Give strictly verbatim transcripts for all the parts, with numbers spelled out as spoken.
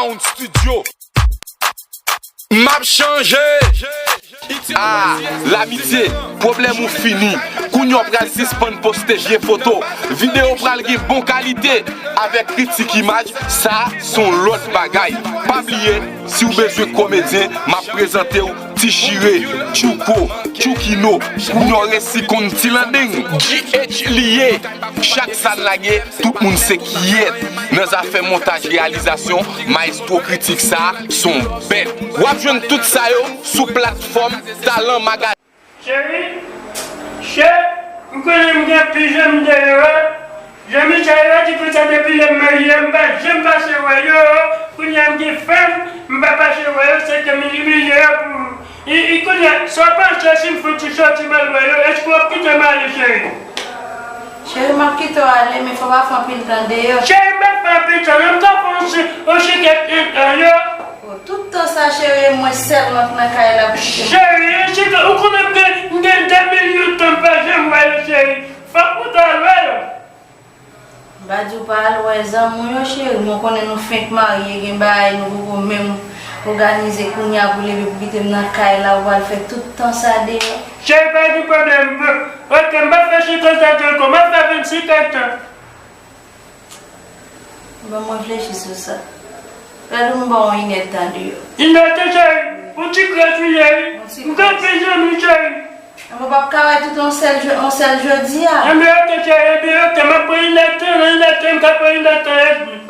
Sound Studio. M ap chanje. Ah, Lamitye, pwoblèm ou fini. Kounye a w pral sispann poste vye foto. Videyo pral gen bon kalite. Avèk kritik imaj, sa se yon lòt bagay. Pa bliye, si w bezwen komedyen, m ap prezante w Ti Chire, Tchouko, Tchoukino, kounye a w resi konn Ti Landeng, G H li ye. Chak sa n lage, tout moun se kyèt. Nan zafè montaj, reyalizasyon, mayestwo kritik sa, se yon bèt. W ap jwenn tout sa yo sou platfòm Talan Magazine. Cheri, chè, m konnen m gen pijama m deyò a. Jan Michel la di konsa depi lè m marye a, m pa janm pase wè yo. Kounye a m gen fanm, m pa pase wè yo, se ke m imilye yo pou I, i kounye a, sa w panse si m fout ti sòti m al wè yo, èske w ap kite m ale, cheri? Cheri, m ap kite w ale, men fò w pa fè anpil tan deyò. Cheri, m p ap fè anpil tan non, m ka fè yon chi-, yon chikèt en tan yo. Oh, tout tan sa, cheri, e mwen sèlman k nan kay la pou kite m. Cheri, cheri, ou konnen m gen, m gen de milyon tan m pa janm wè yo, cheri. Fòk ou ta al wè yo. M pa di w pa al wè zanmi w yo, cheri, men w konnen nou fenk marye, gen bagay nou poko menm òganize kounye a pou leve pou kite m nan kay la, ou pral fè tout tan sa deyò. Cheri, pa gen pwoblèm. Ok, m p ap fè chita sa ankò, m ap fè vennsenk tan. Ban m reflechi sou sa. Gade m ba w yon inèdtan deyò. Inèdtan, cheri, yon ti krèch, wi, cheri. M t ap bezwen nou, cheri. Anben, w p ap ka wè tout yon sèl, jou- yon sèl jodi a. Anben, ok, cheri, anben, ok, m ap pran inèdtan, nan inèdtan, m ka pran inèdtan edmi.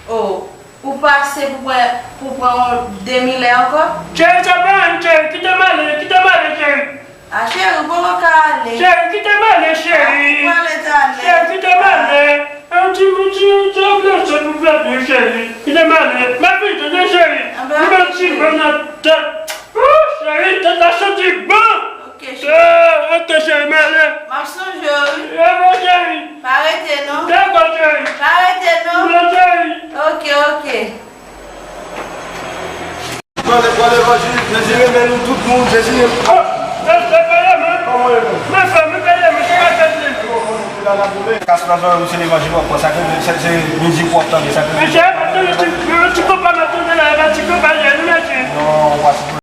Oh, ou pase pou pran, pou pran yon demi lè ankò? Cheri, sa pa anyen, cheri, kite m ale, kite m ale, cheri. A, cheri, ou poko ka ale. Cheri, kite m ale, cheri. Ou pale talè. Cheri, kite m ale. E yon ti, yon ti, yon ti anbyans pou fè byen, cheri. Kite m ale. M ap vin tande, cheri. Anben, ok, cheri. Ou mèt si bon nan tèt. Ou, cheri, tèt la santi bon. Ok, cheri. Eh, ok, cheri, m ale. M ap sonje w, wi. E bon, cheri. Pa rete, non. Dakò, cheri. Pa rete, non. Non, cheri. Ok, ok. Pale, pale, Jezi, Jezi renmen nou tout moun, Jezi renmen. Oh, e, e, pale, man. Kòman e, man? Mwen fè, mwen pale, mwen se pa fè. Kas nan zòrèy ou, se levanjil w ap pran, sa ke, se, se mizik w ap tande, sa ke. Mesye, yon ti, yon ti konpa m ap tande la, yon ti konpa, mesye. Non, ou pa sipozè.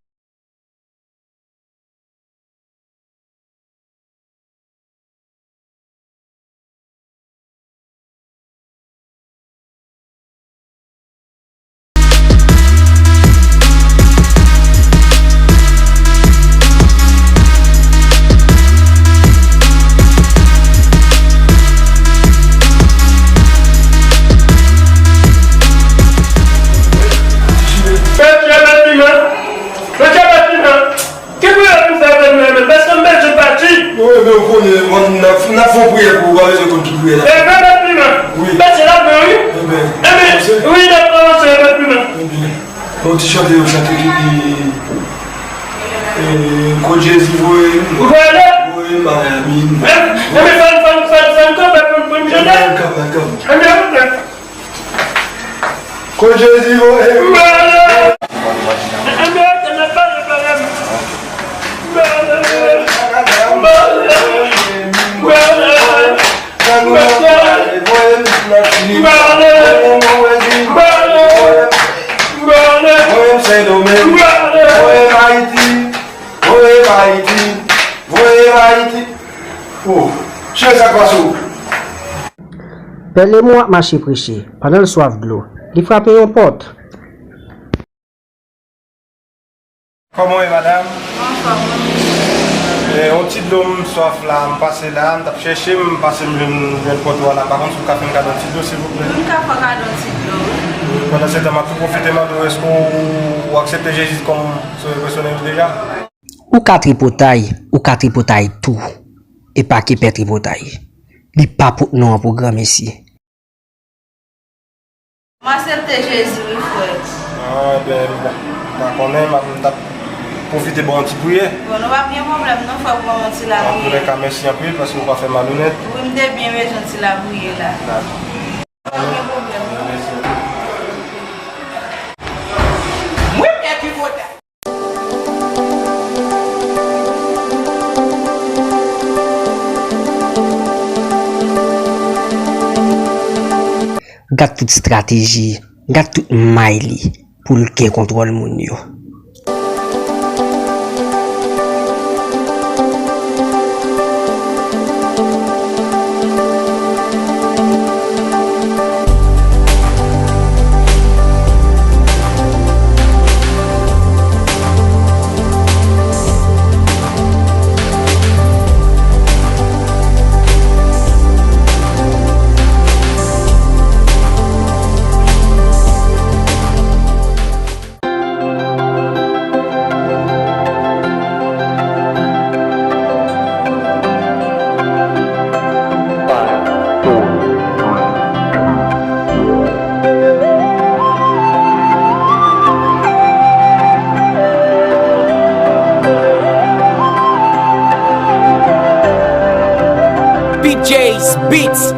Mesye, mèt piman. Mesye, mèt piman. Ki priyè pou fè avè nou la menm? Paske m bezwen pati. Wi, men ou konnen, mwen, n ap, n ap fè yon priyè pou ou, pa bezwen konn ki priyè n ap fè. E, mèt piman. Wi. Pase la, wi. Enben, wi, n ap kòmanse, mèt piman. Enben, yon ti chante, yon chante ki, ki, e, Kot Jezi voye m. Ou voye m? Voye m Miami. Enben, fè n, fè n, fè n, fè n kanpe pou, pou n chante. Enben, kanpe, kanpe. Enben, ok. Kot Jezi voye m. Voye m Sendomeng. Voye m Ayiti. Voye m Ayiti. Voye m Ayiti. Oh, cheri, sa k pase w? Pè Lemon ap mache preche pandan l swaf dlo. Li frape yon pòt. Kòman w ye, madanm? Anfòm, wi. E, yon ti dlo m swaf la, m pase la, m t ap chèche, m pase m jwenn, jwenn pòt ou a la. Pa konn si w ka fè m kado yon ti dlo, silvouplè? M ka fè w kado yon ti dlo, wi. Pandan se tan, m ap tou pwofite mande w, èske w, w aksepte Jezi kòm sovè pèsonèl ou deja? Ou ka tripotay, ou ka tripotay tou. Epa ki pè tripotay. Li pa pot non an pou granmesi. M aksepte Jezi wi, frè. Ah, ben, m pa konnen, m ap, m t ap pwofite ba w yon ti priyè. Bon, nou p ap gen pwoblèm non, frè, pou ban m yon ti lapriyè. Antoulèka, mèsi anpil paske ou pa fè malonèt. Wi, m te byen bezwen ti lapriyè la. Dakò. Pa gen pwoblèm non. Mèsi anpil. Mwen pèdi vòt. Gad tout estrateji Gad tout may li pou l gen kontwòl moun yo. B J's Beats.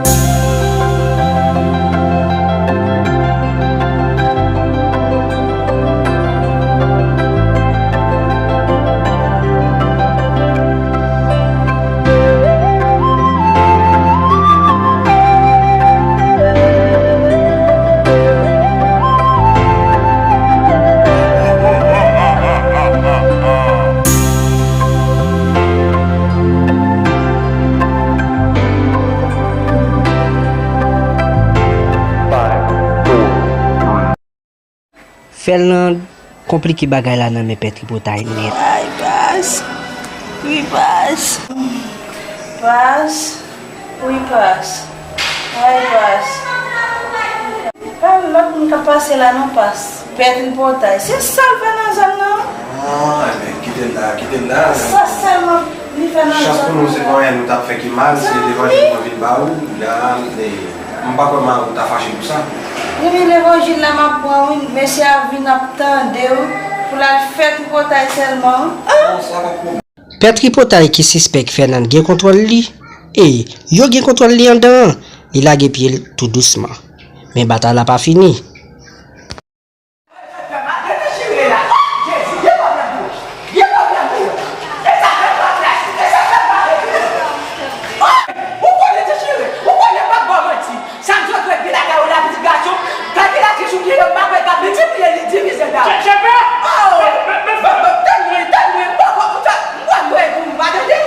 Fèlnand konplike bagay la nan men Pè Tripotay nèt. Ay, Pas. Wi, Pas. Pas. Wi, Pas. Ay, Pas. Pa lòt moun k ap pase la non, Pas. Pè Tripotay. Se sa l fè nan zòn nan? Ah, enben, kite l la, kite l la. Sa sèlman li fè nan zòn nan. Chans pou nou, se pa anyen nou t ap fè ki mal, se levanjil mwen vin ba ou, la, e, m pa kwè mari w ta fache pou sa. Epi levanjil la m ap pran wi, mesye a vin ap tande wi, pou l al fè tripotay sèlman. Ah! Bon, sa pa pwoblèm. Pè Tripotay ki sispèk Fènann gen kontwòl li, e yo gen kontwòl li anndan an, li lage pye l tou dousman. Men batay la pa fini. Sa m sot wè vin lakay ou la, pitit gason, kalkilatris ou gen yo, m pa kwè k ap divize, divize ba ou. Chèpè! Oh! Tann mwen, tann mwen, m poko, m poko, m poko, m pa tande.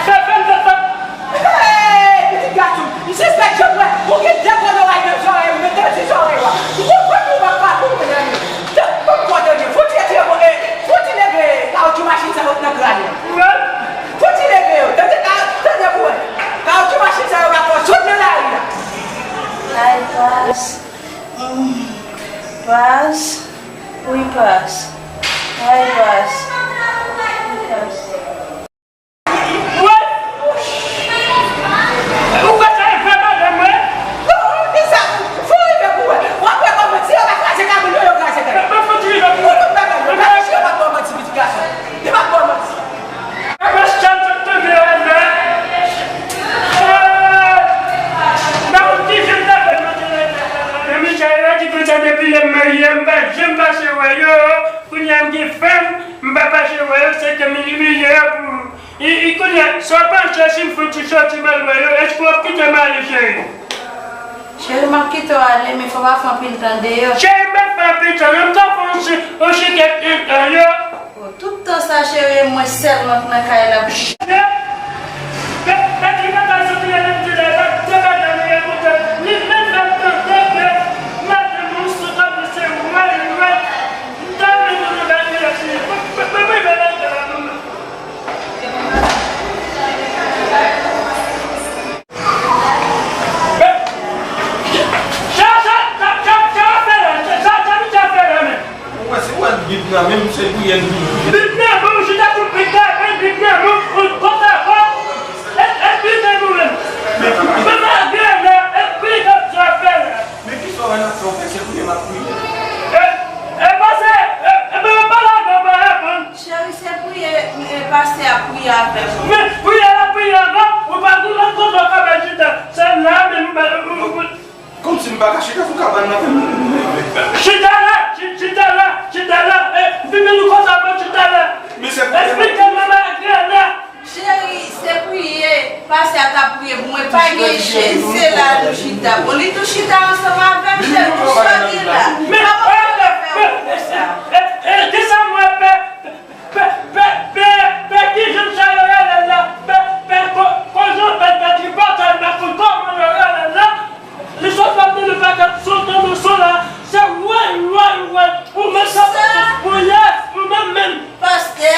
Fè fè m fè fè. Hey, pitit gason, m sispèk jan m wè, ou gen de gwo loray nan zòrèy ou, men tande zòrèy ou a. M konprann ou pa, pa konprann anyen. Tann, m poko tande, fouti retire, eh, fouti leve kawotchou machin sa yo nan kràn ou. Fouti leve yo, tande, tande pou wè. Kawotchou machin sa yo ka fè w sot nan lari a. Ay, Pas. Mm. Pas. Wi, Pas. Ay, Pas. Wi, Pas. Ou kwè sa e vre, madanm mwen? Non, di sa, fò rive pou wè. W ap wè kòman si yo pa kraze kay moun yo, yo kraze kay. Mwen fouti rive pou wè. Pou tout bagay, yo pa, yo pa ba w manti, pitit gason. Yo pa ba w manti. Mwen sèl sot tande yo la. Michel la di konsa depi lè m marye a, m pa janm pase wè yo. Kounye a m gen fanm, m pa pase wè yo, se ke m imilye yo pou, e, e kounye a, sa w panse si m fouti soti m al wè yo, èske w ap kite m ale, cheri? Cheri, m ap kite w ale, men fò w pa fè anpil tan deyò. Cheri, m p ap fè anpil tan, non, m t ap fè yon ti, yon ti kèk tan, yo. Oh, tout tan sa, cheri, e mwen sèlman k nan kay la. Pèt li pa ka soti nan lè m di la, pa t de bagay nou ye kontan. Li menm fè m tande ke madanm ou sou tab li se wè, wè. M ta renmen konnen bagay la, cheri. Mwen, mwen, mwen, mwen, mwen, mwen, mwen. Sa, sa, sa, sa, sa w ap fè la, sa, sa, sa misye ap fè la menm? Ou wè, si w wè bib nan men m, se priyè m vin priye. Bib nan men w, chita sou bib la, men bib nan men w, ou konsa kò. E, e bib nan men w menm. Men ki bib? Mwen pa gen la, e priyè sa w ap fè la. Men kisa w wè nan fè w fè, se priyè m ap priye. E, e pase, e, e mwen pale avè w, pa reponn. Cheri, se priyè, e, pastè a priye avè mwen. Men, priyè la priye avè w, ou pa gen lòt kote w ka bay chita. Se la menm, ou, ou, ou. Kòmsi m pa ka chita sou kabann nan, men m, m, m, m. Chita la, chi-, chita la, chita la. E, vin nou konsa, bon, chita la. Men se priyè. Eksplike mwen bagay la. Cheri, se priye. Pastè a t ap priye pou mwen, pa gen chèz, se la nou chita. Bon, li tou chita ansanm avè Li menm pou travay nan vil la. Men, kòman w fè fè yon kou konsa? E, e, e, kisa m wè pè, pè, pè, pè, pè, ki jan sa yo rele l la? Pè, pè, ko-, kozo, pè, pè, tripotay, pè, ko-, kòman yo rele l la? Li sot la, li pa ka sot nan son la. Se woy, woy, woy. Ou menm sa, ou ye, ou menm menm. Pastè.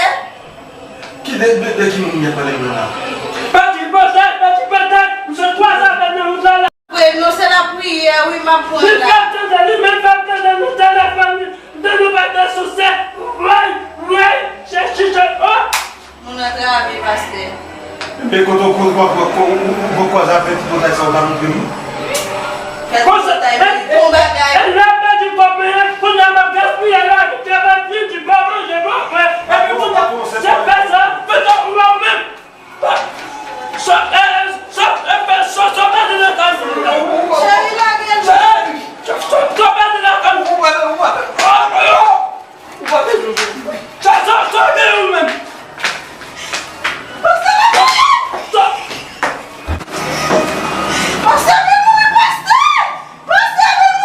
Ki de, de, de ki moun ou gen pale mwen la? Pè tripotay, pè tripotay, m se twa zafè nan wout la la. Frè m, non, se lapriyè, wi, m ap pran la. Li fè m tande, li menm fè m tande nan telefòn li, m tande pastè sou sè, woy, woy, chèche, chèche, o! Moun antrave, pastè. Men kote w koz, koz, koz, koz, koz afè tripotay sa w ta montre m? Fè tripotay, bon bagay. E lè m pèdi kòb mwen an, kounye a m ap gaspiye lavi, travay piti, pa manje, pa bwè. Epi kounye a, se fè sa, fè sa pou ou menm. Sa, e, sa, e, fè sa, sa, mete nan kay mwen la. Cheri, lage l. Cheri, sa, sa, sa, mete nan kay mwen. Ou pa, ou pa, ou pa. Ou pa bezwen jodi. Sa, sa, sa, gen ou menm. Pastè, mete l. Sa. Pastè, mete l, pastè. Pastè, mete l.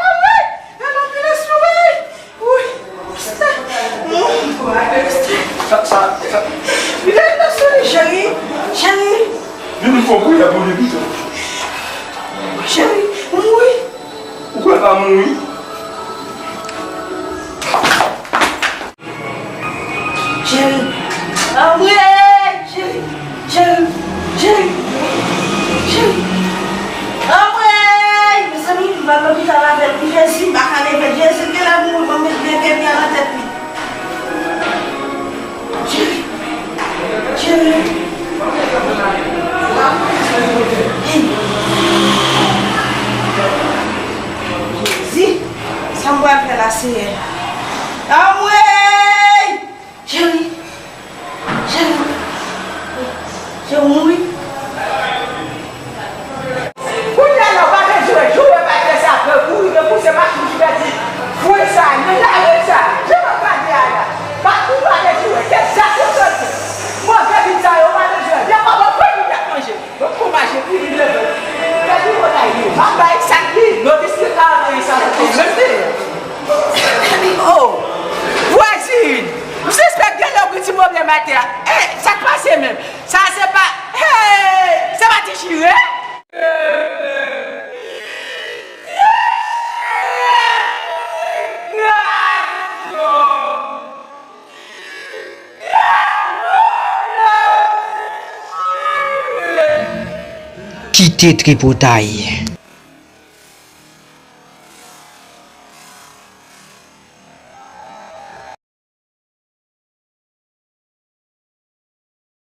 Anmwey. Mete l, pastè. Wi, pastè. Mwen, mwen, pastè. Sa, sa, sa. Li la, li la, cheri, cheri. Vin fè yon priyè pou li pito. Cheri, mwen mouri. Ou kwè pa mouri? Cheri. Anmwey, cheri. Cheri, cheri, cheri. Anmwey! Mezanmi, m al lopital avè l. Wi, Jezi, m pa ka leve l. Jezi, gen lè m mouri, ban m met men pye m nan tèt li. Cheri, cheri. Jezi, sa m pral fè la, Seyè? Anmwey! Cheri, cheri, cheri, ou mouri. Kounye a la, ou pa bezwen joure, pa fè sa, kouri, kouri, se machin ki pèdi. Fouye sa, nan lari sa, jan w ap gade a la. Pa, ou pa bezwen, kèk zak ou soti. Move vin sa yo, ou pa bezwen. Vin, papa, pran vin ap manje. Bon, kou mache, pi vin leve. Fè pi bon ay li. M ap bay sa ki notis li ka anvoye sa pou mwen. Mèsi. Oh, vwazin, m sispèk gen lè w gen ti pwoblèm atè a. Eh, sa k pase menm? Sa se pa, hey, se pa ti chire? Kite tripotay.